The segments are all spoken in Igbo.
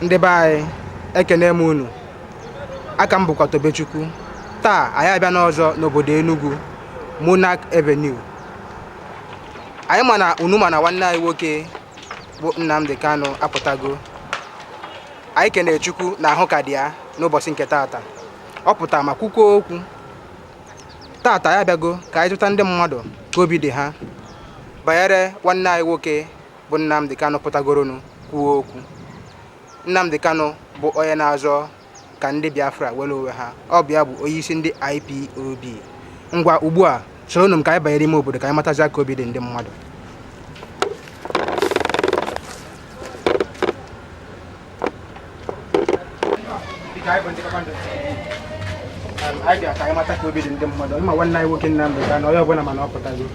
Ndị be anyị, ekene m unu. Aka m bụkwa Tobechukwu. Taa anyị abịa n'ọzọ n'obodo Enugu, Monarch Avenue. Anyị ma na unu ma na nwanne anyị nwoke bụ Nnamdi Kanu apụtago. Anyị kenere Chukwu na ahụ ka dị ya n'ụbọchị nke taata. Ọ pụta ma kwukwuo okwu. Taata anyị abịago ka anyị jụta ndị mmadụ ka obi dị ha banyere nwanne anyị nwoke bụ Nnamdi Kanu pụtagoronu kwuo okwu. Nnamdi Kanu bụ onye na-azọ ka ndị Biafra were onwe ha. Ọ bụ ya bụ onye isi ndị IPOB. Ngwa, ugbu a soronụ m ka anyị banyere ime obodo ka anyị matazie ka obi dị ndị mmadụ. Biko, anyị bụ ndị Kpakpando TV. Anyị bịa ka anyị mata ka obi dị ndị mmadụ. Ịma nwanne anyị nwoke Nnamdi Kanu, onye ọbụla mana ọ pụtago.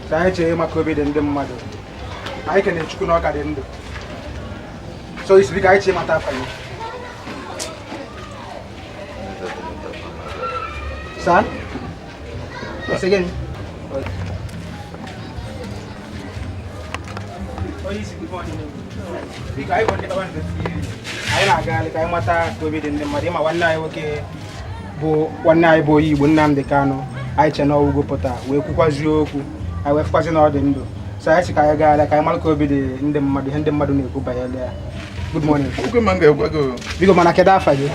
So anyị chere ịma ka obi dị ndị mmadụ. Anyị kenere Chukwu na ọ ka dị ndụ. So isi, biko, anyị chee ịmata afa gị. Sir? Once again. Onye isi, good morning. Biko, anyị bụ ndị Kpakpando TV. Anyị na-agagharị ka anyị mata ka obi dị ndị mmadụ. Ịma nwanne anyị nwoke bụ nwanne anyị bụ onye Igbo, Nnamdi Kanu. Anyị che na ọwụgo pụta wee kwukwazie okwu. Anyị wee fụkwazi na ọ dị ndụ. So anyị sị ka anyị gagharịa ka anyị mara ka obi dị ndị mmadụ, ihe ndị mmadụ na-ekwu banyere ya. Good morning. Okwu ma m ga-agwa gị o. Biko, mana kedu afa gị?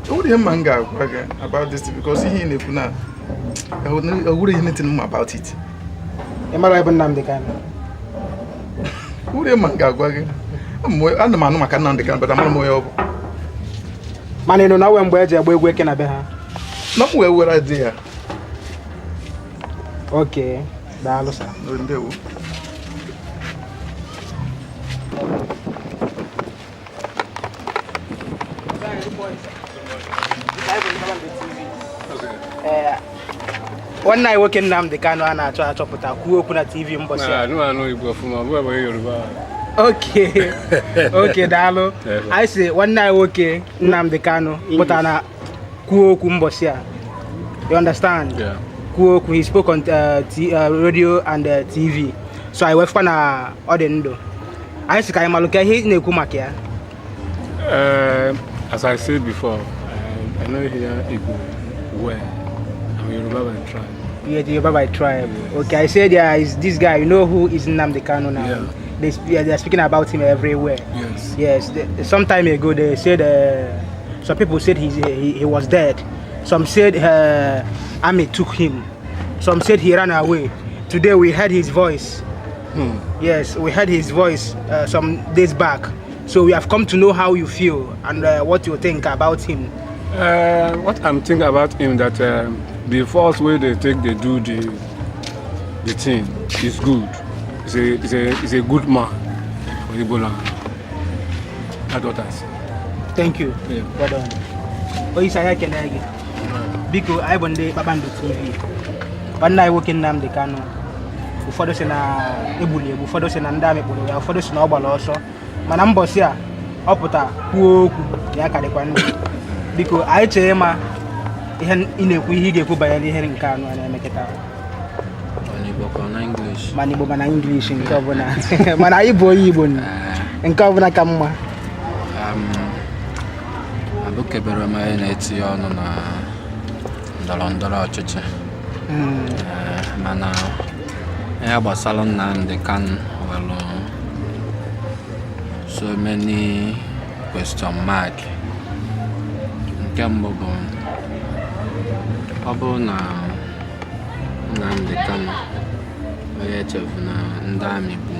O nwere ihe ma m ga-agwa gị about this thing, because ihe ị na-ekwu na ọ nwere ihe nothing m about it. Ị mara ebe Nnamdi Kanu? O nwere ihe ma m ga-agwa gị. Ana m anụ maka Nnamdi Kanu, but amara m onye ọ bụ. Mana ị nụ na o nwee mgbe eji agba egwu eke na be ha? Na m wee were dị ya. Okay, daalụ sir. Ndewo. Ee, nwanne anyị nwoke Nnamdi Kanu a na-achọ achọpụta kwuo okwu na TV mbọchị a. Anụ anụ Igbo ọfụma, ọ bụghị Yoruba. Okay, daalụ. Anyị si nwanne anyị nwoke Nnamdi Kanu pụta na kwuo okwu mbọchị a. You understand? Yeah. Kwuo okwu, he spoke on radio and TV. So anyị wefụkwa na ọ dị ndụ. Anyị si ka anyị malụ ka ihe ị na-ekwu maka ya. As I said before, I no hear Igbo well. I'm Yoruba by tribe. Yeah, the Yoruba by tribe. Okay, I said there is this guy, you know who is Nnamdi Kanu now? Yeah. Yeah, they are speaking about him everywhere. Yes. Yes, some time ago they said some people said he was dead. Some said army took him. Some said he ran away. Today we heard his voice. Yes, we heard his voice some days back. So we have come to know how you feel and what you think about him. What I'm thinking about him, that the force way they take, they do the thing is good. He's a good man for Igbo land. That's what I say. Thank you. Yeah. Well done. Onye isi, anyị ekene gị. Biko, anyị bụ ndị Kpakpando TV. Nwanne anyị nwoke Nnamdi Kanu, ụfọdụ sị na egburu egbu, ụfọdụ sị na ndị amị kpụrụ ya, ụfọdụ sị na ọ gbara ọsọ, mana mbọsị a ọ pụta kwuo okwu na ya karịkwa ndụ. Biko, anyị chee ịma ihe ị na-ekwu, ihe ị ga-ekwu banyere ihe nke anụ a na-eme kịta. On Igbo ka ọ na English? Mana Igbo mana English, nke ọbụla, mana anyị bụ onye Igbo nụ. Nke ọbụla ka mma. Abụkebere m onye na-etinye ọnụ na ndọrọ ndọrọ ọchịchị. Mana ihe gbasara Nnamdi Kanu nwere so many question mark. Nke mbụ bụ, ọ bụrụ na Nnamdi Kanu onye echefu na ndị amị bụ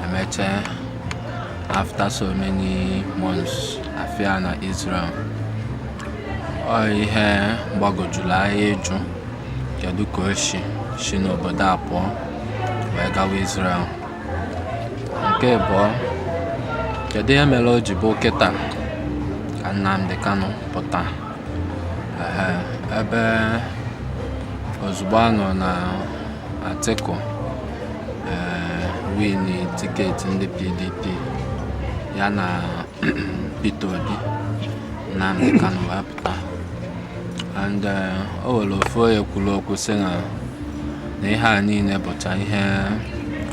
emechaa, after so many months afịa na Israel, ọ ihe gbagojuru anya ịjụ kedu ka o si si n'obodo a pụọ wee gawa Israel. Nke abụọ, kedu ihe mere o ji bụ kịta ka Nnamdi Kanu pụta? Ehe, ebe ozugbo a nọ na Atiku ee win ticket ndị PDP ya na Peter Obi, Nnamdi Kanu wee pụta. And o nwere ofu onye kwuru okwu sị na ihe a niile bụcha ihe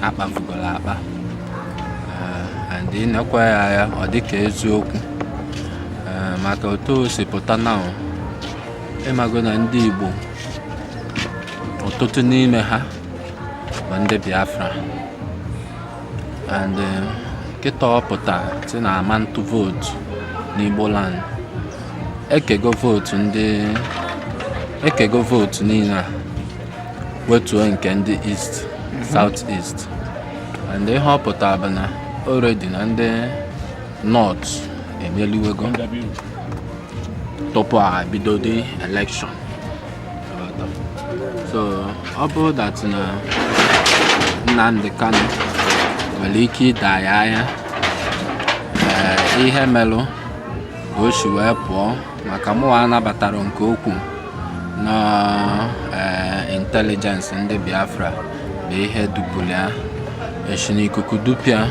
akpafugoro akpa. And ịnekwa ya anya, ọ dịka eziokwu. Ee, maka otu o si pụta na ịmago na ndị Igbo, ọtụtụ n'ime ha bụ ndị Biafra, and kịta ọ pụta si na ama ntụ vootu n'Igbo land, ekego vootu ndị, ekego vootu niile a, wetuo nke ndị East, South East, and ihe ọ pụtara bụ na already na ndị North emeliwego tupu a bido the election. So ọ bụrụ that na Nnamdi Kanu nwere ike ịda ya anya, ee, ihe melụ ka o si wee pụọ, maka mụnwa anabatara nke ukwuu na ee intelligence ndị Biafra bụ ihe dupụrụ ya, esi n'ikuku dupịa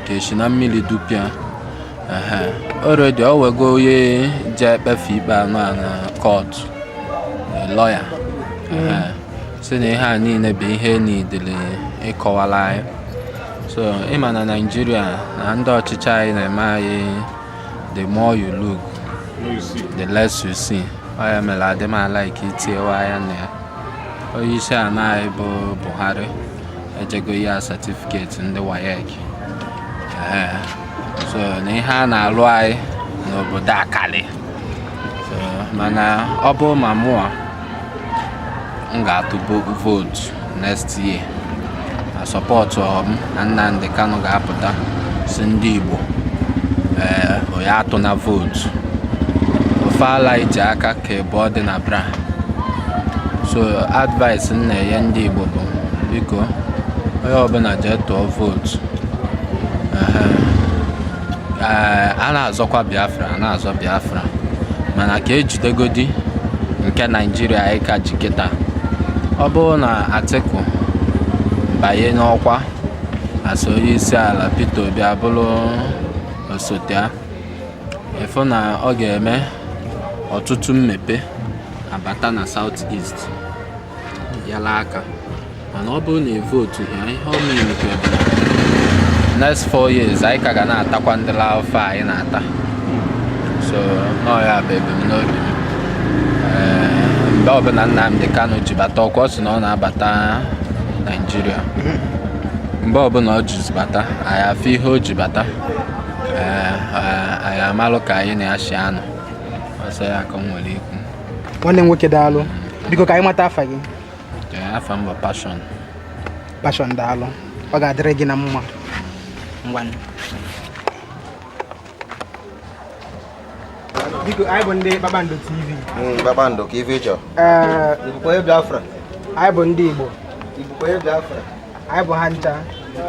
ka esi na mmiri dupịa. Ehe, already o wego onye je ekpefe ikpe anụ a na court, lawyer, ehe, si na ihe a niile bụ ihe niidili ịkọwara anyị. So ịma na Naijiria na ndị ọchịchị anyị na-eme anyị, the more you look, the less you see. Ọ ya mere adị m a-like itinyewe anya na ya. Onye isi ala anyị bụ Buhari ejego ya certificate ndị WAEC. Ee, so na ihe a na-alụ anyị n'obodo akali. So mana ọ bụ ma mụa, m ga-atụ vote next year na support m na Nnamdi Kanu ga-apụta si ndị Igbo, ee, onye atụ na vote ofe ala iji aka ka ịbụọ dị na bra. So advice m na-enye ndị Igbo bụ, biko, onye ọbụla jee tụọ vote. Ee, a na-azọkwa Biafra, a na-azọ Biafra, mana ka ejidegodi nke Naijiria anyị ka ji kịta. Ọ bụrụ na Atiku banye n'ọkwa as onye isi ala, Peter Obi abụrụ osote ya, ịfụ na ọ ga-eme ọtụtụ mmepe abata na South East yala aka. Mana ọ bụrụ na evotu ya, ihe ọ mean bụ na next 4 years anyị ka ga na-atakwa ndị alfa anyị na-ata. So nọ ya bụ ebumnobi m. Ee, mgbe ọbụla Nnamdi Kanu ji bata ọkwa, ọ sị na ọ na-abata Naijiria, mgbe ọbụla ọ jizi bata, anyị afụ ihe o ji bata. Ee, anyị amalụ ka anyị na-achị anụ ọsọ ya ka m nwere ikwu. Nwanne m nwoke, daalụ. Biko, ka anyị mata afa gị. Ee, afa m bụ Passion. Passion, daalụ. Ọ ga-adịrị gị na mma. Ngwanụ, biko, anyị bụ ndị Kpakpando TV. Kpakpando ka ife ịchọ. Ee. Ibukwa onye Biafra? Anyị bụ ndị Igbo. Ibukwa onye Biafra? Anyị bụ ha ncha.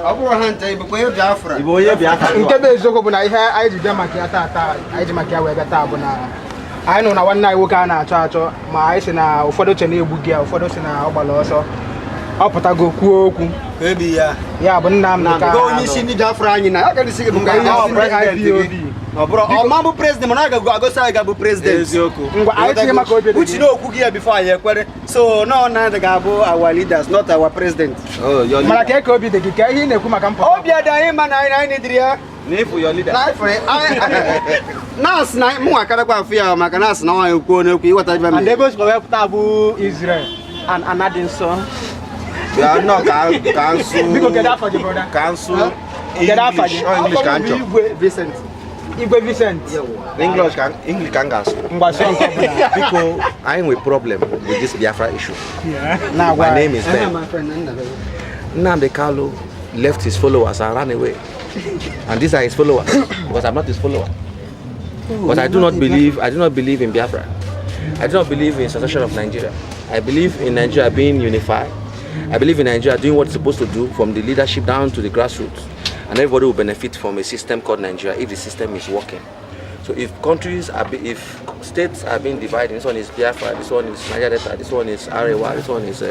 Ọ bụrụ ha ncha, ibukwa onye Biafra? Ịbụ onye Biafra? Nke bụ eziokwu bụ na ihe anyị ji bịa maka ya taa, anyị ji maka ya wee bịa taa bụ na anyị nụrụ na nwanne anyị nwoke a na-achọ achọ, ma anyị sị na ụfọdụ che na-egbu gị ya, ụfọdụ sị na ọ gbara ọsọ, ọ pụtago kwuo okwu. Ebi ya. Ya bụ Nnamdi Na Kanu. onye isi ndị Biafra anyị na ya ga-esi gị bụ Nga onye ọ isi ndị president gị. IPOB. Ọ bụrụ ọ ma bụ president, mana a ga-agosi anyị ga-abụ president. Eziokwu. Ngwa, anyị tinye maka obi dị Uche gị. na okwu gị ya before anyị ekwere. So no, Nnamdi ga-abụ our leaders, not our president. Oh, your Mana leader. ka obi dị gị, ka ihe ị na-ekwu maka mpụta? Obi dị anyị mma na anyị nidiri ya. Na ịfụ your leader. Na na-asị na mụ nwa karakwa afụ ya, maka na asị na nwaanyị kwuo n'okwu ịghọta ibe m. And ebe o sikwa wepụta bụ Israel and ana dị nsọ. Bịa nnọọ ka nsụ. Biko, kedu afọ gị, brother? Ka nsụ. Kedu afa gị? English. Ọ English ka m chọ. Igwe Vincent. Igwe Vincent. English ka m ga-asụ. Ngwa, sụọ nke ọbụla. Biko, anyị nwe problem with this Biafra issue. Na-agwa My anyị. name is Ben. My friend, nna gị. Nnamdi Kanu left his followers and ran away. And these are his followers, because I'm not his follower. But I do not believe in Biafra. I do not believe in secession of Nigeria. I believe in Nigeria being unified. I believe in Nigeria doing what it's supposed to do from the leadership down to the grassroots. And everybody will benefit from a system called Nigeria if the system is working. So if countries are, if states are being divided, this one is Biafra, this one is Niger Delta, this one is Arewa, this one is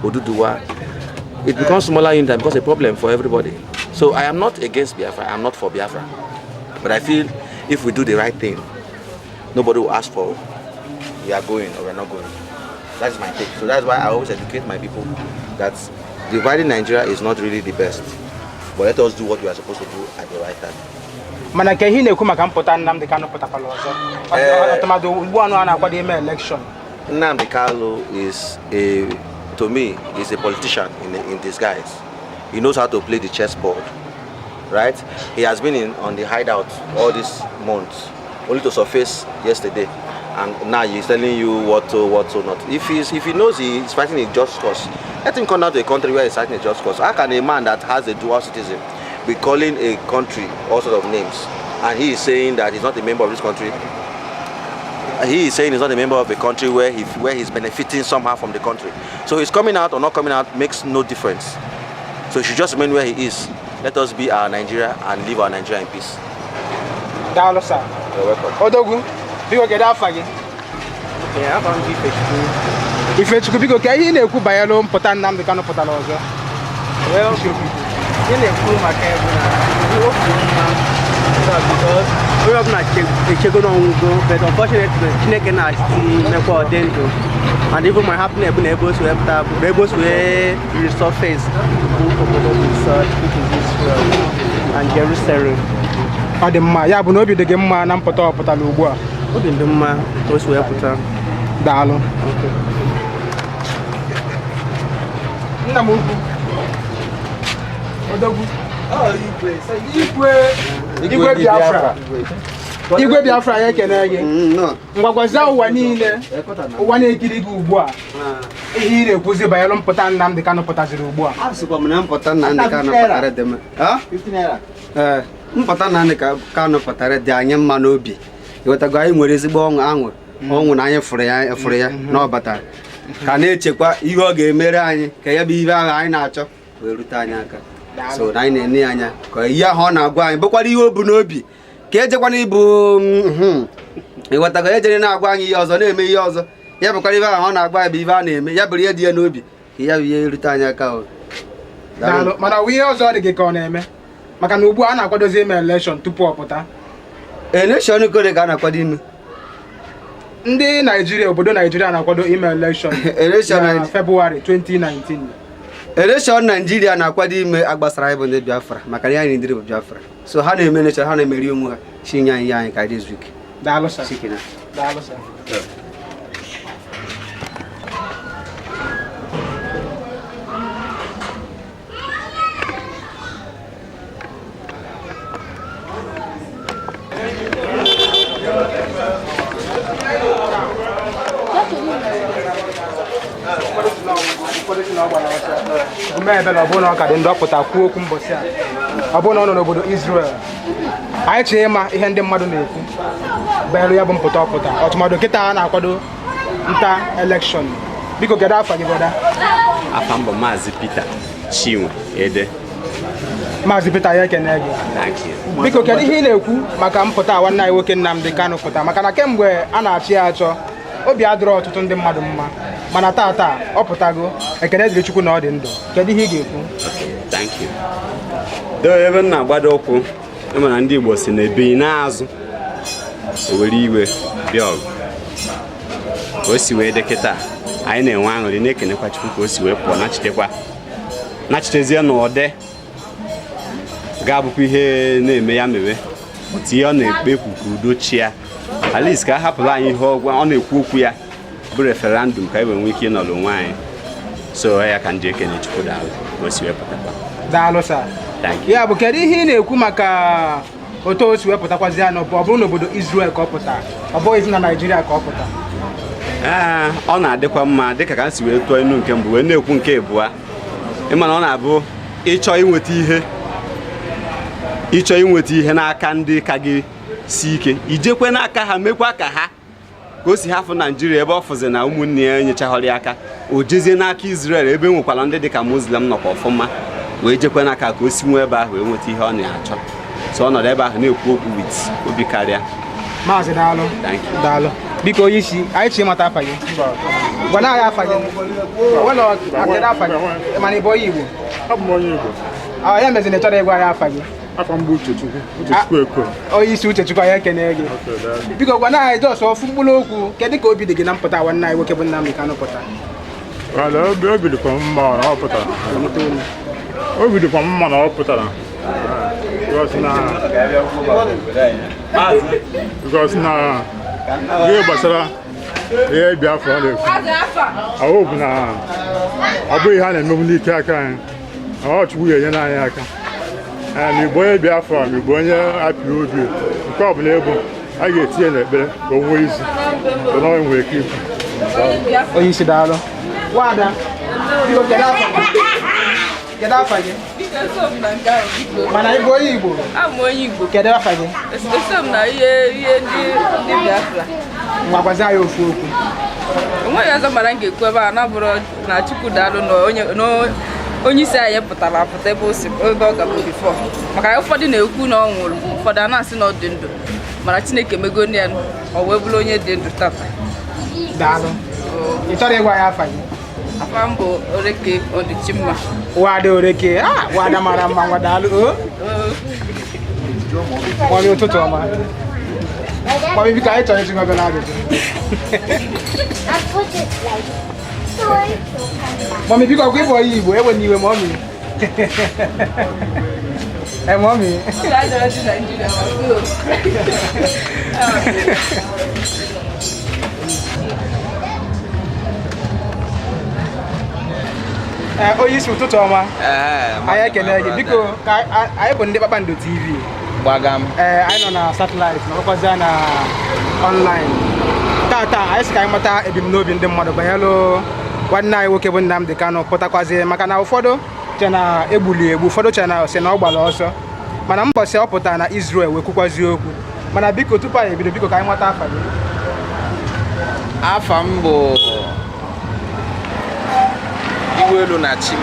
Oduduwa, it becomes smaller unit and becomes a problem for everybody. So I am not against Biafra, I am not for Biafra. But I feel if we do the right thing, nobody will ask for we are going or we are not going. That's my take. So that's why I always educate my people that dividing Nigeria is not really the best. But let us do what we are supposed to do at the right time. Mana ka ihe ị na-ekwu maka mpụta Nnamdi Kanu pụtakwala ọzọ, ọtụmadụ ugbu anụ a na-akwado ime election? Nnamdi Kanu is a, to me, is a politician in disguise. He knows how to play the chessboard, right? He has been on the hideout all these months, only to surface yesterday. And now he's telling you what to, what to not. If he knows he is fighting a just cause, let him come down to a country where he's fighting a just cause. How can a man that has a dual citizen be calling a country all sorts of names? And he is saying that he's not a member of this country. He is saying he's not a member of a country where he's benefiting somehow from the country. So he's coming out or not coming out makes no difference. So he should just remain where he is. Let us be our Nigeria and live our Nigeria in peace. Daalụ, sir. You're welcome. Odogwu, biko, kedu afa gị? Afa m bụ Ifechukwu. Ifechukwu, biko, ka ihe ị na-ekwu banyere mpụta Nnamdi Kanu pụtara ọzọ? Well, ihe na-ekwu maka ya bụ na obi dị mma because onye ọbụla echego n'ọnwụgo, but unfortunately Chineke na-achị mekwa ọ dị ndụ, and even my happiness bụ na ebe o si wee pụta bụ na ebe o si wee resurface bụ obodo dị nsọ, which is Israel and Jerusalem. Ọ dị mma. Ya bụ na obi dị gị mma na mpụta ọ pụtara ugbu a? Obi dị mma ka o si wee pụta. Daalụ. Okay. Nna m ukwu, odogwu, igwe, igwe Biafra, igwe Biafra, ya ekene gị. Ngwagwaza ụwa niile, ụwa na-ekiri gị ugbu a, ihe ị na-ekwuzi banyere mpụta Nnamdi Kanu pụtaziri ugbu a? A sịkwa m na mpụta Nnamdi Kanu pụtara dị mma. Ha? Ee, mpụta Nnamdi Kanu pụtara dị anyị mma n'obi. Ịghọtago, anyị nwere ezigbo ọṅụ, aṅụ ọṅụ na anyị fụrụ ya na ọ batara, ka na-echekwa ihe ọ ga-emere anyị, ka ya bụ ihe ahụ anyị na-achọ wee rute anyị aka. So na anyị na-ene ya anya ka ihe ahụ ọ na-agwa anyị bụkwara ihe o bu n'obi, ka ejekwana ịbụ ịghọtago, ejere na-agwa anyị ihe ọzọ, na-eme ihe ọzọ. Ya bụkwara ihe ahụ ọ na-agwa anyị bụ ihe a na-eme, ya bụrụ ihe dị ya n'obi, ka ya bụ ihe rute anyị aka o. Daalụ. Mana ọ ihe ọzọ dị gị ka ọ na-eme, maka na ugbu a na-akwadozi ime election tupu ọ pụta? Election kore ka a na-akwado ime? Ndị Naijiria, obodo Naijiria na-akwado ime election Election na Febụwarị 2019. Election Naijiria na-akwado ime agbasara anyị bụ ndị Biafra, maka na ihe anyị ndịrị bụ Biafra. So ha na-eme election, ha na-emeri onwe ha, chi nye anyị ihe anyị ka anyị ezu ike. Daalụ, sir. Shikena. Daalụ, sir. Ume ebele, ọ bụrụ na ọ ka dị ndụ, ọ pụta kwuo okwu mbọsị a. Ọ bụrụ na ọ nọ n'obodo Israel, anyị chọrọ ịma ihe ndị mmadụ na-ekwu banyere ya bụ mpụta ọpụta, ọtụmadụ kịta a na-akwado nta election. Biko, kedu afa gị, brother? Afa mbụ Maazị Peter Chinwe Ede. Maazị Peter, ya ekene gị. Thank you. Biko, kedu ihe ị na-ekwu maka mpụta a nwanne anyị nwoke Nnamdi Kanu pụta? Maka na kemgbe a na-achị ya achọ, obi adịrọ ọtụtụ ndị mmadụ mma, mana taa ọ pụtago. Ekene dịrị Chukwu na ọ dị ndụ. Kedu ihe ị ga-ekwu? Okay, thank you. Do ebe m na-agbado ụkwụ, ịma na ndị Igbo si na ebinyi n'azụ o were iwe bịa ọgụ. Ka o si wee dị kịta, anyị na-enwe aṅụrị, na-ekenekwa Chukwu ka o si wee pụọ, nachitekwa nachitezie n'ụdị ga-abụkwa ihe na-eme ya mewe otu ihe ọ na-ekpekwu, ka udo chia, at least ka a hapụrụ anyị ihe ọ na-ekwu okwu ya bụ referendum, ka anyị wee nwee ike ịnọrọ onwe anyị. So ya ka ndị ekene Chukwu, daalụ ka o si wee pụtakwa. Daalụ, sir. Thank you. Ya bụ, kedu ihe ị na-ekwu maka otu o si wee pụtakwazi ya na ọ bụrụ n'obodo Israel ka ọ pụta, ọ bụghịzi na Naijiria ka ọ pụta? Ee, ọ na-adịkwa mma, dịka ka m si wee tụọ inu nke mbụ wee na-ekwu nke abụọ. Ịma na ọ na-abụ ịchọ inweta ihe n'aka ndị ka gị si ike, ijekwe n'aka ha mekwa ka ha ka o si hafụ Naijiria, ebe ọ fụzi na ụmụnne ya enyechaghọrọ ya aka, o jezie n'aka Israel, ebe e nwekwara ndị dịka Muslim nọkwa ọfụma, wee jekwe n'aka ka o si nwee ebe ahụ wee nweta ihe ọ na-achọ. So ọ nọrọ ebe ahụ na-ekwu okwu with obi karịa. Maazị, daalụ. Thank you. Daalụ. Biko, onye isi anyị chọ ịmata afa gị. Gwana anyị afa gị. Wena kedu afa gị? Mana ị bụ onye Igbo? Abụ m onye Igbo. Ah, ya meziri na ị chọrọ ịgwa anyị afa gị. Afọ mbụ Uchechukwu, Uchechukwu Ekwe. Onye isi Uchechukwu, anyị ekene gị. Biko, gwana anyị just ofu mkpụrụ okwu, kedu ka obi dị gị na mpụta nwanne anyị nwoke bụ Nnamdi Kanu pụta? Wala, obi dịkwa m mma na ọ pụtara. Obi dịkwa m mma na ọ pụtara because na ihe gbasara ihe Biafra ọ na-ekwu ahụ bụ na ọ bụghị ihe a na-emegbu n'ike aka anyị, na ọ Chukwu ga-enyere anyị aka. Ma ị bụ onye Biafra, ma ị bụ onye IPOB, nke ọ bụla ebo a ga-etinye n'ekpere ka o nwee isi ka na nwere ike ikwu. Onye isi, daalụ. Nwada, biko, kedu afa gị? Kedu afa gị? Biko, eso m na nke ahụ, biko. Mana ị bụ onye Igbo? Abụ m onye Igbo. Kedu afa gị? Eso m na ihe ndị Biafra. Ngwa, gwazi anyị ofu okwu. Onweghị ọzọ mara m ga-ekwu ebe a na-abụrụ na Chukwu daalụ na onye isi anyị pụtara apụta ebe o si, ebe ọ gabụ before, maka na ụfọdụ na-ekwu na ọ nwụrụ, ụfọdụ a na-asị na ọ dị ndụ, mana Chineke mego ya, ọ wee bụrụ onye dị ndụ tata. Daalụ. Ị chọrọ ịgwa ya afa gị? Afa m bụ Oreke Ọdịchimma. Nwada Oreke, ah, nwada mara mma. Nwa, daalụ o. Mummy, ụtụtụ ọma. Mummy, biko, anyị chọrọ ịjụ gị obere ajụjụ. I put it like so. Mummy, biko, ọkwa ịbụ onye Igbo? Ewe n'iwe, mummy. Ee, mummy. Ndị ajọrọ dị Naijiria ma so. Ee, onye isi, ụtụtụ ọma. Anyị ekele gị. Biko, ka anyị bụ ndị Kpakpando TV. Gbagam. Ee, anyị nọ na satellite na ọkwazia na online. Tata anyị sị ka anyị mata ebumnobi ndị mmadụ banyere nwanne anyị nwoke bụ Nnamdi Kanu pụtakwazie, maka na ụfọdụ che na egbuli egbu, ụfọdụ che na sị na ọ gbara ọsọ, mana mbọsị ọ pụtara na Israel wee kwukwazie okwu. Mana biko, tupu anyị ebido, biko, ka anyị mata afa gị. Afa m bụ Iwelu na Chim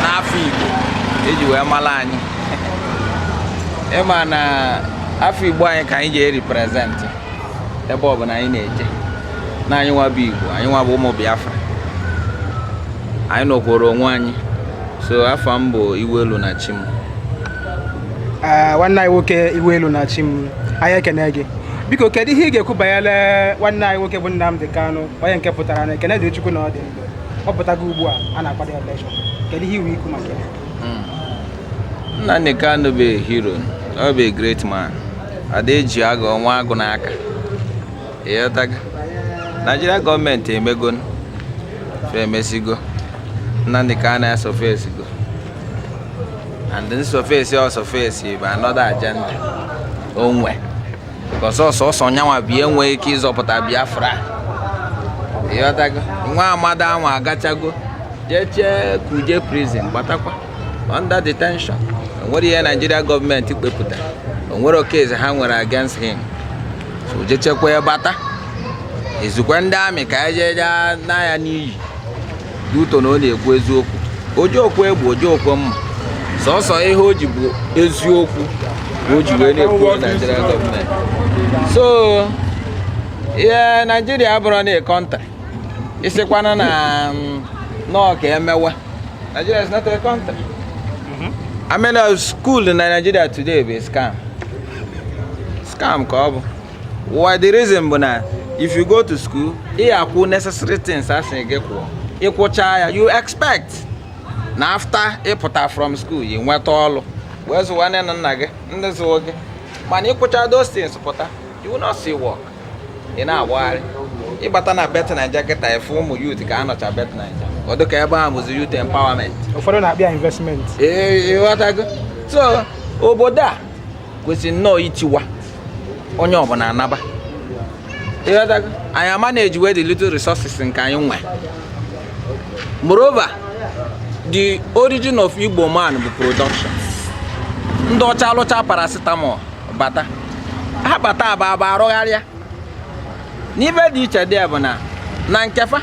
n'afọ Igbo eji wee mara anyị. Ịma na afọ Igbo anyị ka anyị ji e-represent ebe ọ bụla anyị na-eje, na anyị nwa bụ Igbo, anyị nwa bụ ụmụ Biafra, anyị nọkwara onwe anyị. So afa m bụ Iwelu na Chim. Ee, nwanne anyị nwoke Iwelu na Chim, anyị ekene gị. Biko, kedu ihe ị ga-ekwu banyere nwanne anyị nwoke bụ Nnamdi Kanu, onye nke pụtara na ekene dịrị Chukwu na ọ dị ndụ, ọ pụtago ugbu a a na-akwado election? Kedu ihe iwe ikwu maka ya? Nnamdi Kanu bụ a hero, ọ bụ a great man. Ada eji agụ ọnwa agụ n'aka. Ịghọtago? Nigeria gọọmenti emego fe emesigo Nnamdi Kanu ya surface-go, and nsurface ọ surface bụ another agenda onwe, because ọsọsọ nyanwa bụ ihe nwee ike ịzọpụta Biafra. Ịghọtago? Nwa amada anwa agachago jee chee Kuje prison, gbatakwa under detention. Onwere ihe Nigeria gọọmenti kpepụta, onwere case ha nwere against him, so jechekwa bata ezukwa ndị amị ka eje na ya n'iyi duto na ọ na-ekwu eziokwu. Ojiokwu egbe, ojiokwu mma, sọsọ ihe o ji bụ eziokwu ka o ji wee na-ekwu Nigeria gọọmenti. So ihe Nigeria bụrụ na country isikwana na nọọ ka emewe. Nigeria is not a country. I mean, school na Nigeria today bụ scam, scam ka ọ bụ. Why? The reason bụ na if you go to school, ị akwụ necessary things a sị gị kwụọ, ịkwụcha ya, you expect na after ịpụta from school, you nweta ọlụ wee zụwa nne na nna gị, ndị zụọ gị. Mana ịkwụcha those things pụta, you will not see work. Ị na-agbagharị ịbata na Bet Naija kịta, efu ụmụ youth ka anọcha Bet Naija, ọ dịka ebe ahụ bụzi youth empowerment. Ụfọdụ na-akpịa investment. Ee, ịghọtago? So obodo a kwesịrị nnọọ itiwa, onye ọbụla anaba. Ịghọtago? Anyị ama na-eji wee the little resources nke anyị nwe. Moreover, the origin of Igbo man bụ production. Ndị ọcha alụcha paracetamol bata, ha bata aba aba arụgharịa n'ibe dị iche dị bụ na nkefa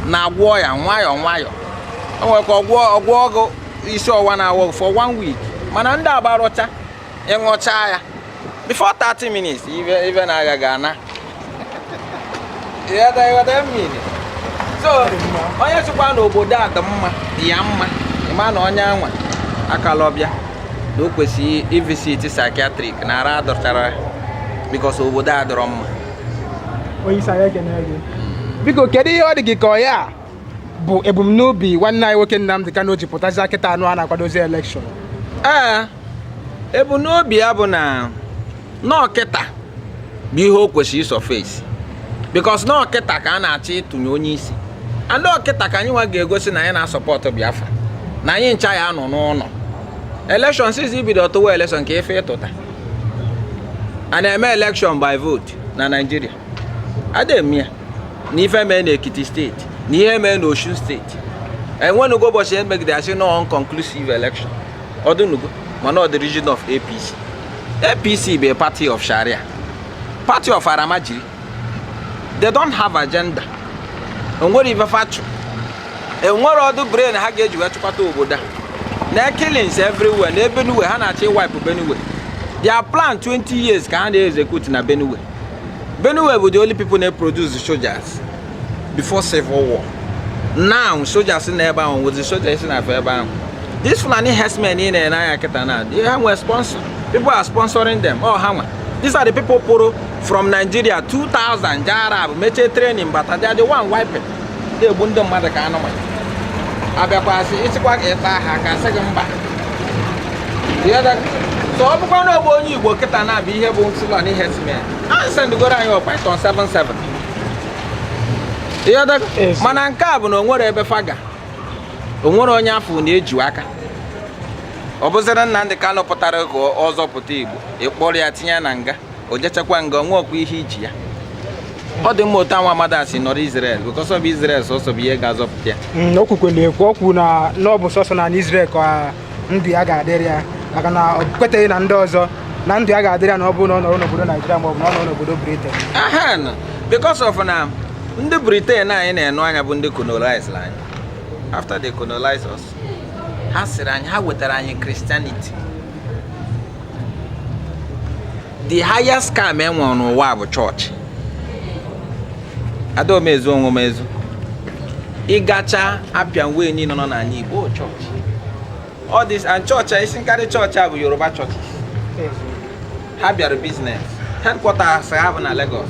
na-agwọ ya nwayọọ nwayọọ. O nwere ka ọgwọ ọgwọ ọgụ isi ọwa na-awọ for one week, mana ndị aba arụcha, ịṅụcha ya before 30 minutes, ibe na-aga ga-ana. Ịghọta mmiri. So onye chịkwa n'obodo a dị mma, dị ya mma. Ịma na onye anwa akala ọbịa na o kwesịrị ivisit psychiatric na ara adọchara, because obodo a dọrọ mma. Onye isi, anyị ekene gị. Biko, kedu ihe ọ dị gị ka ọ ya Bụ ebumnobi nwanne anyị nwoke Nnamdi Kanu ji pụtazi kịta anụ a na-akwadozi election? Ee, ebumnobi ya bụ na nọọ kịta bụ ihe o kwesịrị ịsurface, because nọọ kịta ka a na-achọ ịtụnye onye isi, and kịta ka anyị nwa ga-egosi na anyị na-asupport Biafra, na anyị ncha ya nọ n'ụlọ. Election sizi ibido tụwa election ka ife ịtụta a na-eme election by vote na Nigeria, ada eme ya na ife mee na Ekiti Steeti na ihe mee na Osun Steeti. Enwenugo ụbọchị emegide asị no unconclusive election ọdụnugo, mana ọ dị region of APC. APC bụ a party of Sharia, party of Aramajiri. They don't have agenda. Onwere ife fachụ, enwere ọdụ brain ha ga-eji wee chịkwata obodo a na killings everywhere na Benue. Ha na-achọ iwipe Benue. Their plan 20 years ka ha na-execute na Benue. Benue bụ the only people na-produce soldiers before civil war. Now soldiers na ebe ahụ nwezi soldiers na afọ ebe ahụ. This Fulani herdsmen ị na-ene anya kịta na they ha nwere sponsor. People are sponsoring them. Oh, ha nwa, these are the people pụrụ from Nigeria 2000 jee Arab, mechie training, bata. They are the one wiping, na-egbu ndị mmadụ ka anụmanụ. Abịakwasị ịchịkwa ka ịta ha ka asị gị mba. So ọ bụkwa na ogbe onye Igbo kịta na-abụ ihe bụ Fulani herdsmen a sendgoro anyị Python 77. Mana nke a bụ na onwere ebe faga, onwere onye afọ na-ejiwa aka. Ọ bụzịrị Nnamdị Kanụ pụtara ka ọ zọpụta Igbo, ịkpọrọ ya tinye na nga, o jechakwa nga, onwe ihe iji ya. Ọ dị mma otu anwa mmadụ asị nọrọ Israel, because ọ bụ Israel sọsọ bụ ihe ga-azọpụta ya. O kwukwere ekwu, o kwu na ọ bụ sọsọ na Israel ka ndụ ya ga-adịrị ya, maka na ọ kweteghị na ndị ọzọ na ndụ ya ga-adịrị ya na ọ bụrụ na ọ nọrọ n'obodo Naijiria ma ọ bụ na ọ nọrọ n'obodo Britain. Ahan, because of na ndị Britain anyị na-enu anya bụ ndị colonize anyị. After they colonize us, ha sịrị anyị, ha wetara anyị Christianity. The highest scam e nwere n'ụwa bụ chọọchị. Adaomezu onwe m ezu ịgacha apịa wee niile nọ n'ala Igbo, chọọchị. All this and chọọchị a, isi nkarị chọọchị a bụ Yoruba churches. Ha bịara business headquarters ha bụ na Lagos.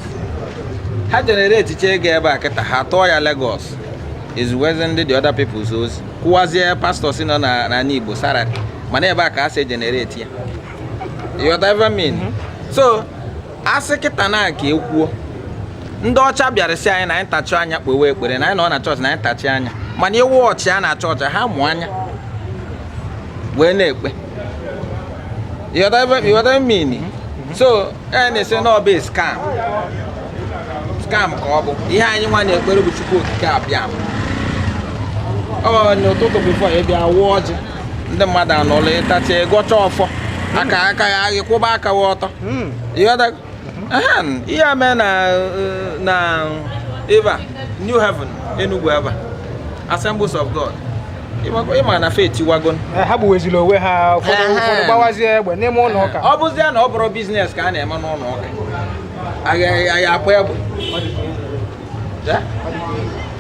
Ha generate che ego ebe a kịta, ha tụọ ya Lagos, ezuwezi ndị the other peoples ozi, kwụwazie pastors nọ n'ala Igbo salary, mana ebe a ka ha si generate ya. You got ever mean? So asị kịta na ka ekwuo, ndị ọcha bịara sị anyị na anyị tachi anya kpewe ekpere, na anyị nọ na chọọchị na anyị tachi anya, mana iwu ọchị ya na chọọchị ha mụ anya wee na-ekpe. You got what I mean? So e na-esi na ọ bụ scam, scam ka ọ bụ. Ihe anyị nwa na-ekpere bụ Chukwu Okike abịa ọ n'ụtụtụ before ị bịa wụọ ọjị, ndị mmadụ anọla, ịtacha ịgọcha ọfọ, aka aka ya kwụba aka wa ọtọ. Ịghọtago? Ehem, ihe a mee na ebe a, New Heaven, Enugu ebe a, Assemblies of God. Ịma na faith wagon. Ha gbuweziri onwe ha ụfọdụ, ụfọdụ gbawazie egbe n'ime ụlọ ụka. Ọ bụzie na ọ bụrụ business ka a na-eme n'ụlọ ụka, anyị akpọ egbe.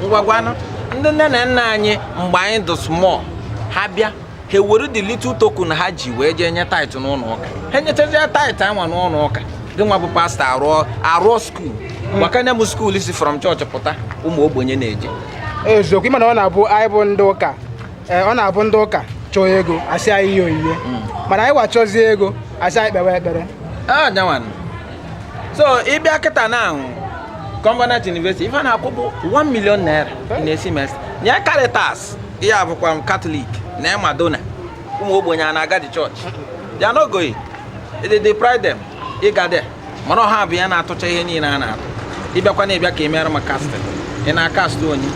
Ngwagwanụ ndị nne na nna anyị mgbe anyị dị small, ha bịa, ha ewere the little token ha ji wee jee nye tithe n'ụlọ ụka. Ha enyechazie tithe anwa n'ụlọ ụka, gị nwa bụ pastọ arụọ school. Gbakanye m school si from chọọchị pụta, ụmụ ogbenye na-eje. Eziokwu, ịma na ọ na-abụ anyị bụ ndị ụka, ee, ọ na-abụ ndị ụka chọọ ego, asị anyị ihe oyiye, mana anyị wachọzie ego, asị anyị kpewe ekpere. Ah, nyanwan. So ịbịa kịta na ahụ Covenant University, ife a na-akwụ bụ 1 million naira in a semester. Nye Caritas, ihe abụkwa m Catholic na Madonna, ụmụ ogbenye a na-aga the church? They are not going. They deprive them ịga there, mana ọha bụ ya na-atụcha ihe niile a na-atụ. Ịbịakwa na ịbịa ka ị mere m casting, ị na-acast onye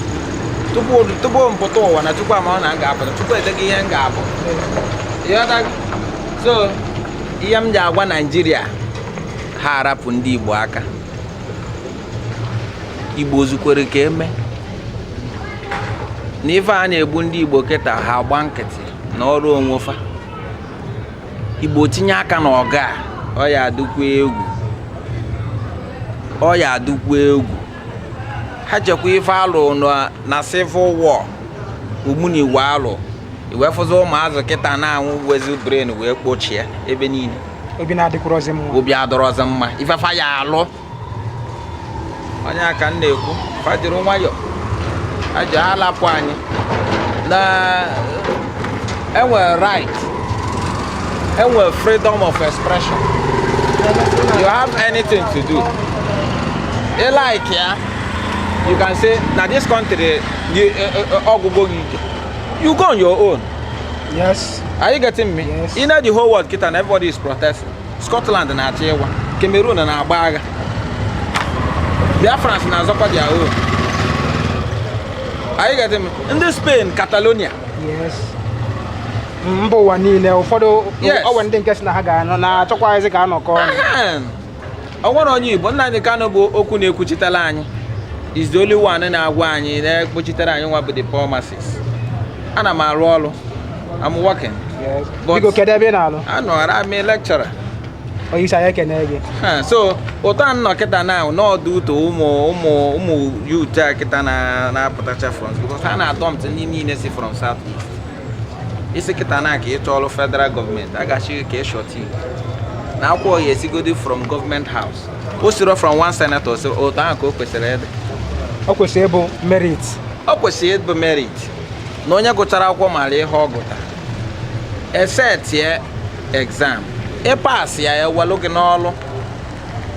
tupu m pụta ụwa na Chukwu ama ọ na m ga-apụta, Chukwu edego ihe m ga-abụ. Ịghọtago? So ihe m ji agwa Naijiria, ha arapụ ndị Igbo aka. Igbo zukwere ka eme na ife a na-egbu ndị Igbo kịta, ha gba nkịtị na ọrụ onwe fa. Igbo tinye aka na ọga a, ọ ya adịkwa egwu, ọ ya adịkwa egwu. Ha chekwa ife alụ na civil war, ogbunigwe alụ iwee fụzi ụmụazụ kịta na-anwụ, wezi brain wee kpochie ebe niile. Obi na-adịkwurozi mma. Obi adọrọzi mma ifefa ya alụ onye aka m na-ekwu, fa jiri nwayọ. Aja alapụ anyị na enwere right, enwere freedom of expression. You have anything to do, ị like ya, you can say na this country ọgwụgwọ gị ije, you go on your own. Are you getting me? Yes. You know, the whole world kita na everybody is protesting. Scotland na-achọ ịwa, Cameroon na-agba agha, Biafrans na-azọkwa their own. Are you getting me? Ndị Spain, Catalonia. Yes, mba ụwa niile ụfọdụ ọnwe ndị nke si na ha ga-anọ na-achọkwaghịzị ka anọkọ ọnụ. Ahem. Ọ nwere onye Igbo. Nnamdi Kanu bụ okwu na-ekwuchitela anyị, is the only one na-agwa anyị, na-ekpuchitere anyị nwa bụ the poor masses. Ana m arụ ọrụ, I'm working. But Biko, kedu ebe ị na-alụ? Anọra m lecturer. Onye isi, anyị ekene gị. Ha, so ụtọ nnọ kịta na n'ọdụ ụtọ ụmụ youth a kịta na na-apụtacha from, because ha na-adọmt ndị niile si from South East. Isi kịta na ka ịchọ ọrụ federal gọọmenti, a ga-achị ka ịshọti na akwụkwọ ya esigodi from government house, o siro from one senator, so ụtọ ahụ ka o kwesịrị ịdị. Ọ kwesịrị ịbụ merit. Ọ kwesịrị ịbụ merit, na onye gụchara akwụkwọ mara ihe ọ gụtara, esetie exam, ịpas ya, ewelụ gị n'ọlụ,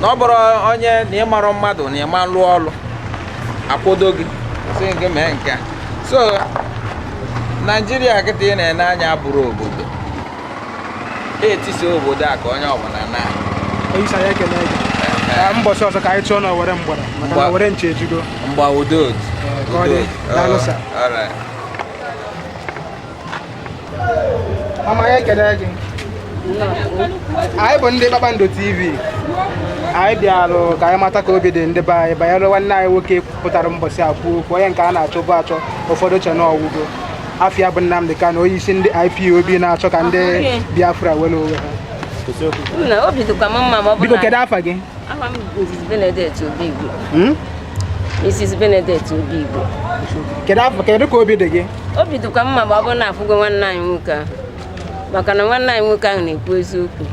na ọ bụrụ onye na ịmarụ mmadụ na ịma lụọ ọlụ, akwụdo gị si gị mee nke a. So Naijiria kịta ị na-ene anya bụrụ obodo etisi obodo a ka onye ọbụla na Onye isi, anyị ekene gị. Ka mbọchị ọzọ ka anyị chụọ na owere mgbada, maka na owere nche ejugo. Mgba, udo. Ka ọ dị. Daalụ, sir. Alright. Mama, anyị ekele gị. Anyị bụ ndị Kpakpando TV. Anyị bịarụ ka anyị mata ka obi dị ndị be anyị banyere nwanne anyị nwoke pụtara mbọsị akwụ okwu, onye nke a na-achọbụ achọ, ụfọdụ che na ọwụgo afịa bụ Nnamdi Kanu, onye isi ndị IPOB na-achọ ka ndị Biafra were onwe ha. Nna, obi dịkwa m mma ma ọ bụ Biko, na kedu afa gị? Afa m bụ Mrs. Benedict Obigbo. Mrs. Benedict Obigbo. Kedu afa, kedu ka obi dị gị? Obi dịkwa m mma ma ọ bụrụ na afụgo nwanne anyị nwoke ahụ, maka na nwanne anyị nwoke ahụ na-ekwu eziokwu,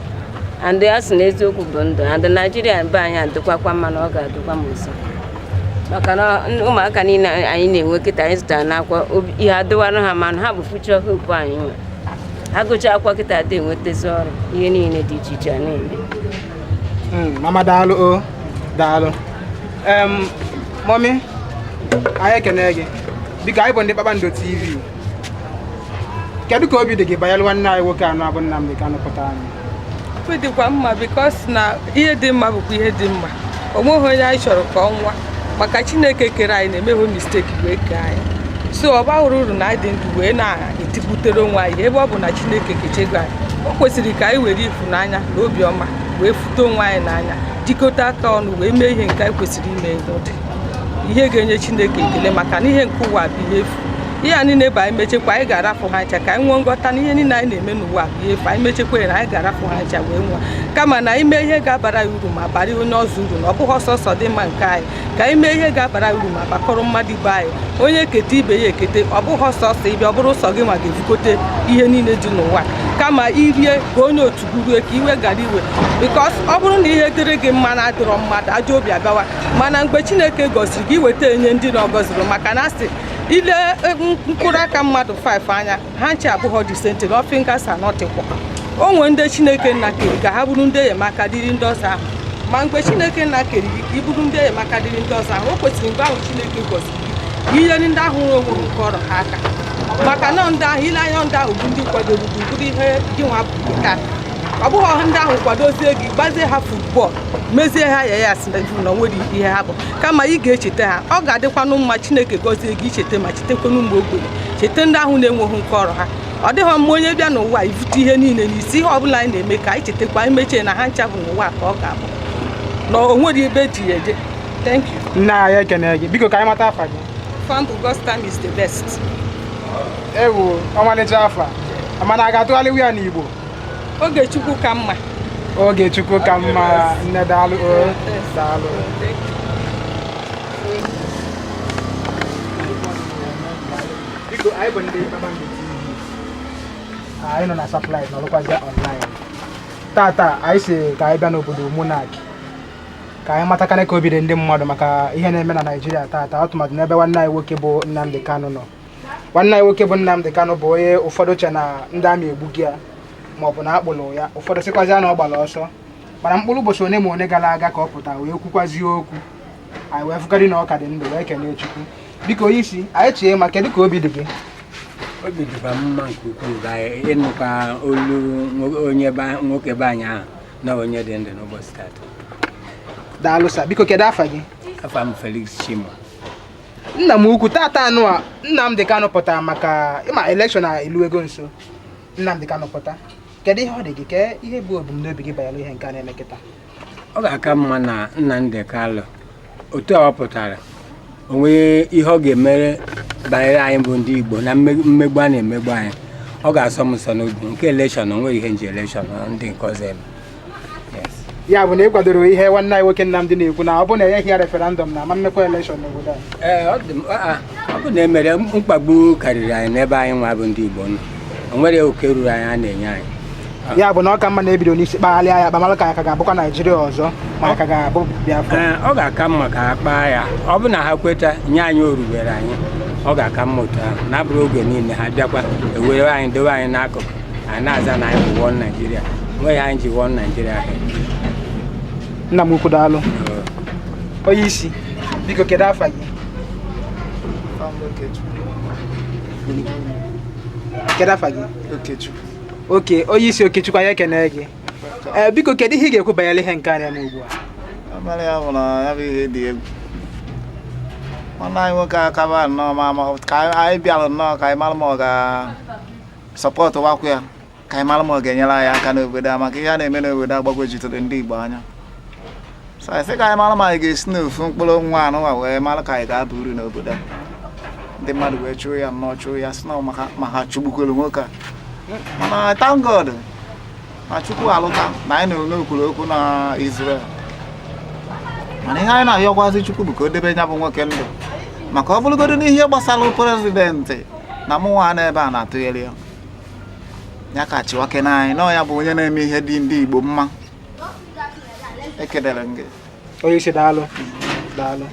and a sị na eziokwu bụ ndụ, and Naijiria be anyị adịkwakwa mma na ọ ga-adịkwa m nso, maka na ụmụaka niile anyị na-enwe kịta anyị zụtara n'akwụkwọ ihe adịwara ha, mana ha bụ future hope anyị nwe. Ha gụchaa akwụkwọ kịta dị enwetazi ọrụ, ihe niile dị iche iche a na-eme. Mama, daalụ o, daalụ. Mummy, anyị ekene gị. Biko, anyị bụ ndị Kpakpando TV. Kedu ka obi dị gị banyere nwanne anyị nwoke anọ abụ Nnamdi Kanu pụtara anyị? Obi dịkwa mma, because na ihe dị mma bụkwa ihe dị mma. O nweghị onye anyị chọrọ ka ọ nwa, maka Chineke kere anyị na-emeghe mistake wee kee anyị, so ọ bahụrụ uru na anyị dị ndụ wee na-etikwutere onwe anyị, ebe ọ bụ na Chineke kechego anyị. O kwesịrị ka anyị were ịfụnanya na obiọma wee fute onwe anyị n'anya, jikọta aka ọnụ wee mee ihe nke anyị kwesịrị ime n'ụdị ihe ga-enye Chineke ekele, maka na ihe nke ụwa bụ ihe efu. Ihe a niile bụ anyị mechekwa, anyị ga-arafụ ha ncha, ka anyị nwee nghọta na ihe niile anyị na-eme n'ụwa bụ ihe efu. Anyị mechekwa ya na anyị ga-arafụ ha ncha wee nwụọ, kama na anyị mee ihe ga-abara ya uru ma bara onye ọzọ uru, na ọ bụghị ọsọsọ dị mma nke anyị, ka anyị mee ihe ga-abara ya uru ma bakọrọ mmadụ ibe anyị. Onye keta ibe ya ekete, ọ bụghị ọsọsọ ịbịa ọ bụrụ sọ gị ma ga-evukote ihe niile dị n'ụwa, kama irie ka onye otu gị rue, ka iwe gara iwe, because ọ bụrụ na ihe dịrị gị mma na adịrọ mmadụ ajọ obi abịawa. Mana mgbe Chineke gọziri gị, weta enye ndị na ọ gọziri, maka na asị ile mkpụrụ aka mmadụ 5 anya ha nche abụghọ the same thing, all fingers are not equal. O nwee ndị Chineke nna kere ka ha bụrụ ndị enyemaka dịrị ndị ọzọ ahụ, ma mgbe Chineke nna kere gị ka ị bụrụ ndị enyemaka dịrị ndị ọzọ ahụ, o kwesịrị mgbe ahụ Chineke gọziri gị ka ihe ndị ahụ nwere onwe nke ọrụ ha aka, maka na ndị ahụ ile anya, ndị ahụ bụ ndị kwadoro gị bụrụ ihe gị nwa bụ taa. Ọ bụghị ndị ahụ kwadozie gị, gbazie ha football, mezie ha ya ya, sị na o nwere ihe ha bụ, kama ị ga-echeta ha. Ọ ga-adịkwanụ mma Chineke gọzie gị, icheta ma chetakwanụ ụmụ ogbenye, cheta ndị ahụ na-enweghị nke ọrụ ha. Ọ dịghị mma onye bịa n'ụwa ivute ihe niile n'isi. Ihe ọbụla anyị na-eme, ka anyị chetakwa, anyị mechie na ha ncha bụ n'ụwa ka ọ ga-abụ na o nwere ebe eji ya eje. Thank you. Nna anyị, ekene gị. Biko, ka anyị mata afa gị. Fambu God's time is the best. Ewu, ọmalịcha afa, mana a ga-atụgharịwu ya n'Igbo? Oge Chukwu ka mma. Oge Chukwu ka mma. Nne, daalụ o, daalụ. Biko, anyị bụ ndị Kpakpando TV. Anyị nọ na satellite, nọrọkwazịa online. Tata anyị si ka anyị bịa n'obodo Monarch. Ka anyị matakana ka obi dị ndị mmadụ maka ihe na-eme na Naịjirịa taata, atụmatụ n'ebe nwanne anyị nwoke bụ Nnamdi Kanu nọ. Nwanne anyị nwoke bụ Nnamdi Kanu bụ onye ụfọdụ che na ndị amị egbughị ya maọbụ na akpụrụ ya, ụfọdụ sịkwazịa na ọ gbara ọsọ, mana mkpụrụ ụbọchị one ma one gara aga ka ọ pụta wee kwukwazie okwu, anyị wee fụkarị na ọ ka dị ndụ wee kelee Chukwu. Biko onye isi anyị chee ma kedu ka obi dị gị? Obi dịkwa m mma nke ukwuu ka ịnụkwa olu onye nwoke be anyị ahụ na onye dị ndụ n'ụbọchị taata. Daalụ sa. Biko kedu afa gị? Afa m Felix Chima. Nna m ukwu, tata anụ a Nnamdi Kanu pụtara maka ịma elekshọn a elu ego nso, Nnamdi Kanu pụta, kedu ihe ọ dị gị, ka ihe bụ ebumnobi gị banyere ihe nke a na-eme kịta? Ọ ga-aka mma na Nnamdi Kanu otu a ọ pụtara onwe ihe ọ ga-emere banyere anyị bụ ndị Igbo na mmegbu a na-emegbu anyị, ọ ga-asọ m nsọ n'obi. Nke elekshọn onweghị ihe nji elekshọn ndị nke ọzọ eme. Ya bụ na ị kwadoro ihe nwanne anyị nwoke Nnamdi na-ekwu na ọ bụ na enyeghị ya referendum na ama mmekwa elekshọn n'obodo a? Ee, ọ bụ na emere mkpagbu karịrị anyị n'ebe anyị nwa bụ ndị Igbo nọ, o nwere oke ruru anyị a na-enye anyị. Ya bụ na ọ ka mma na-ebido n'isi kpagharịa ya kpamara ka ka ga-abụkwa Naijiria ọzọ ma ka ga-abụ Biafra. Ọ ga-aka mma ka ha kpaa ya, ọ bụ na ha kweta nye anyị orubere anyị, ọ ga-aka mma otu ahụ na-abụrụ oge niile ha bịakwa ewere anyị dowe anyị n'akụkụ anyị na-aza na anyị bụ won Naijiria, nweghị anyị ji won Naijiria ahụ. Nna m ukwu daalụ. Onye isi biko kedu afa gị? Kedu afa gị? Okechukwu. Oke, onye isi Okechukwu, anyị ekene gị. Ee, biko kedu ihe ị ga-ekwu banyere ihe nke a na-eme ugbu a? Abalị ya bụ na ya bụ ihe dị egwu. Nwanne anyị nwoke akaba nnọọ ma ka anyị bịara nnọọ ka anyị mara ma ọ ga-sọpọtụ wakwu ya, ka anyị mara ma ọ ga-enyere anyị aka n'obodo a, maka ihe a na-eme n'obodo a gbagwojutere ndị Igbo anya. So anyị sị ka anyị mara ma anyị ga-esi n'ofu mkpụrụ nwa anụnwa wee mara ka anyị ga-aba uru n'obodo a. Ndị mmadụ wee chụọ ya nnọọ chụọ ya sị na ma ha chụgbukwere nwoke a. Mana thank God na Chukwu alụta na anyị nụrụ n'okwuru okwu na Israel. Mana ihe anyị na-ayọkwazi Chukwu bụ ka o debe ya bụ nwoke ndụ, maka ọ bụrụgodo n'ihe gbasara prezidentị na mụnwa n'ebe a na-atụgharị ya ya ka chịwake na anyị na ya bụ onye na-eme ihe dị ndị Igbo mma. Ekelere m gị. Onye isi daalụ. Daalụ.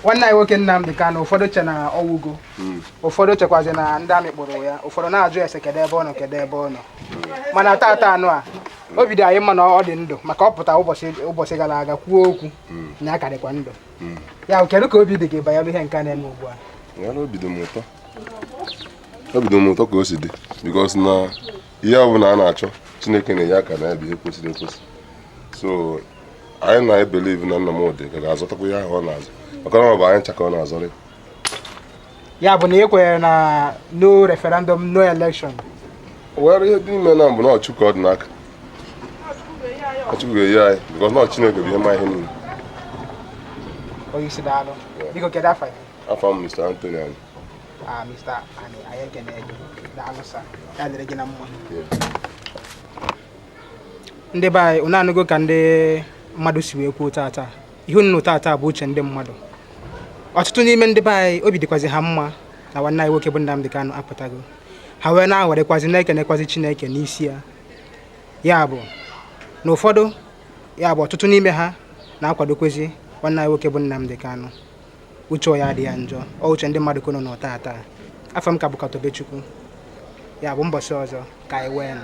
Nwanne anyị nwoke Nnamdi Kanu ụfọdụ che na ọwụgo, ụfọdụ chekwazi na ndị amị kpụrụ ya, ụfọdụ na-ajụ ese kedu ebe ọ nọ, kedu ebe ọ nọ, mana tata anụ a obi dị anyị mma na ọ dị ndụ, maka ọ pụta ụbọchị gara aga kwuo okwu na ya ka dịkwa ndụ. Ya kedu ka obi dị gị banyere ihe nke a na-eme ugbu a? Obi dị m ụtọ ka o si dị, because na ihe ọ bụla a na-achọ Chineke na-enye aka na ebe ihe kwesịrị ekwesị. So anyị na-ebelieve na Nnamdi ka ga-azọtakwa ihe ahụ ọ na-azọ, maka na ọ bụ anyị ncha ka ọ na-azọrị. Ya bụ na ị kwenyere na no referendum no election? Were ihe dị ime na mbụ na Chukwu ọ dị n'aka, Chukwu ga-enye anyị, because na Chineke bụ ihe ma ihe niile. Onye isi daalụ. Biko kedu afa gị? Afa m Mr. Anthony Ani. Mr. Ani, anyị ekene gị. Daalụ sa. Ya dịrị gị na mma. Ndị be anyị, unu anụgo ka ndị mmadụ si wee kwuo tata. Ihe unu tata bụ uche ndị mmadụ. Ọtụtụ n'ime ndị be anyị obi dịkwazi ha mma na nwanne anyị nwoke bụ Nnamdi Kanu apụtago, ha wee na-awerekwazi na-ekenekwazi Chineke n'isi ya. Ya bụ na ụfọdụ, ya bụ ọtụtụ n'ime ha na-akwadokwezi nwanne anyị nwoke bụ Nnamdi Kanu. Uche ya adịghị ya njọ, ọ uche ndị mmadụ kono nọ tata. Afọ m ka bụ Tobechukwu. Ya bụ mbọchị ọzọ ka anyị wee nụ.